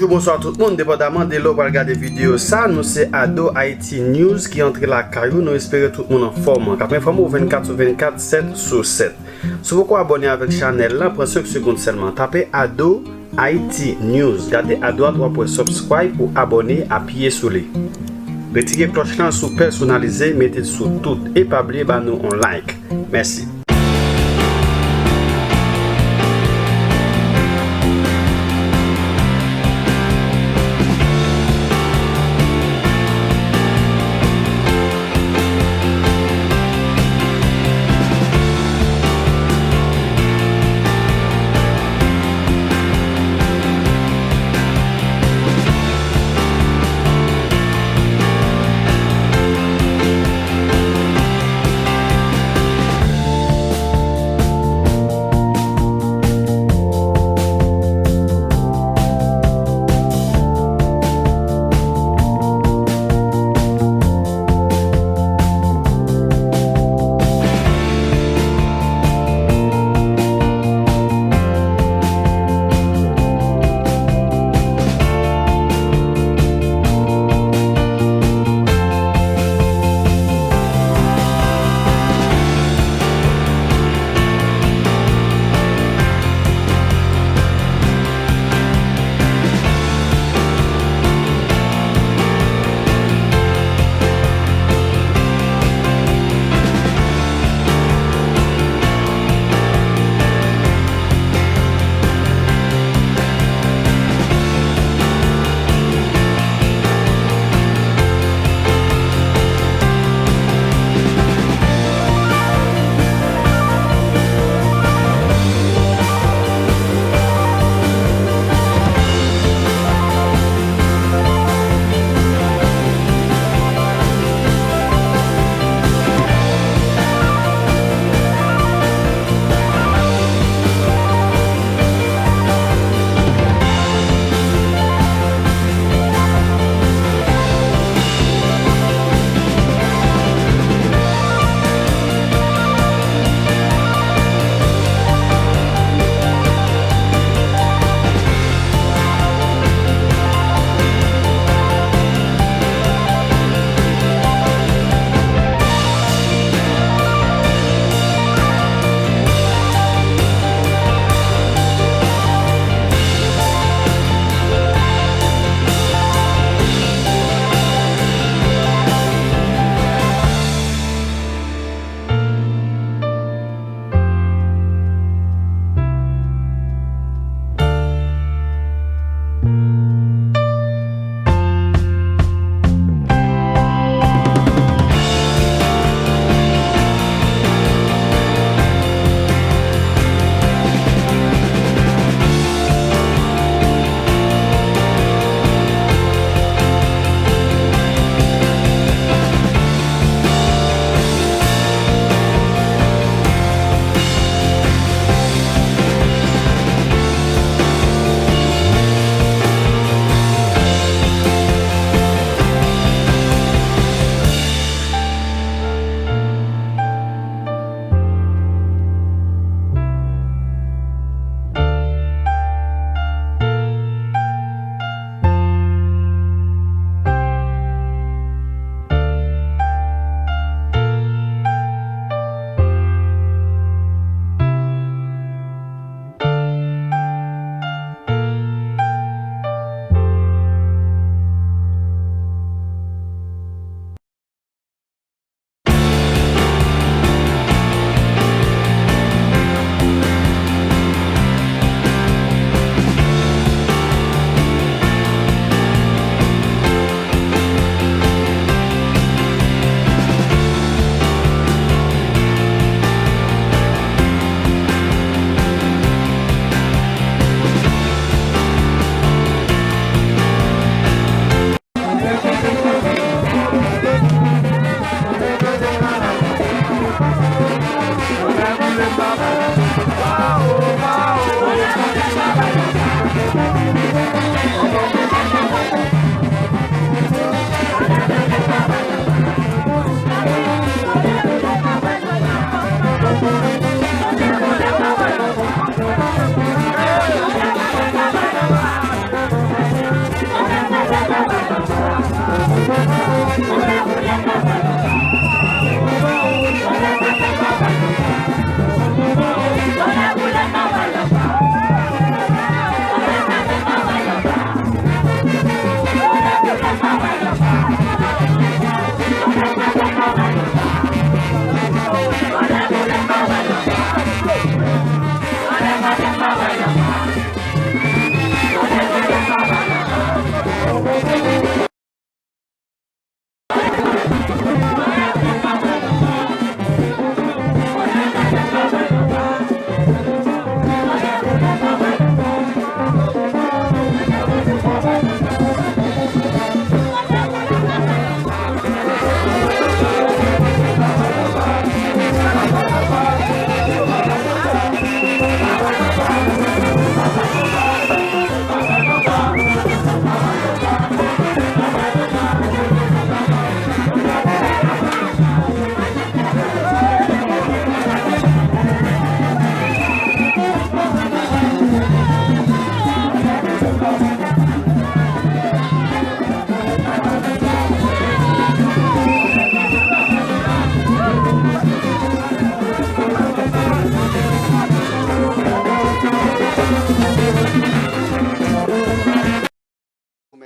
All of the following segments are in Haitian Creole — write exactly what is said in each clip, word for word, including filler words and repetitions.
Bonswa tout moun, depandaman de lè w pral gade videyo sa, nou se Ado Haiti News ki antre lakay ou. Nou espere tout moun anfòm, k ap enfòme w vennkat sou vennkat, sèt sou sèt. Si w poko abòne avèk chanèl lan, pran senk segonn sèlman. Tape Ado Haiti News. Gade adwat, w ap wè subscribe pou abòne, apiye sou li. Retire klòch lan sou pèsonalize, mete l sou tout. E pa bliye ba nou on like. Mèsi.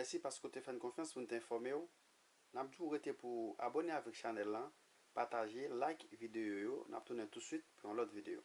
Mèsi paske w te fè n konfyans pou n te enfòme w. N ap di w rete pou w abòne avèk chanèl lan, pataje, like videyo yo. N ap tounen tousuit pou yon lòt videyo.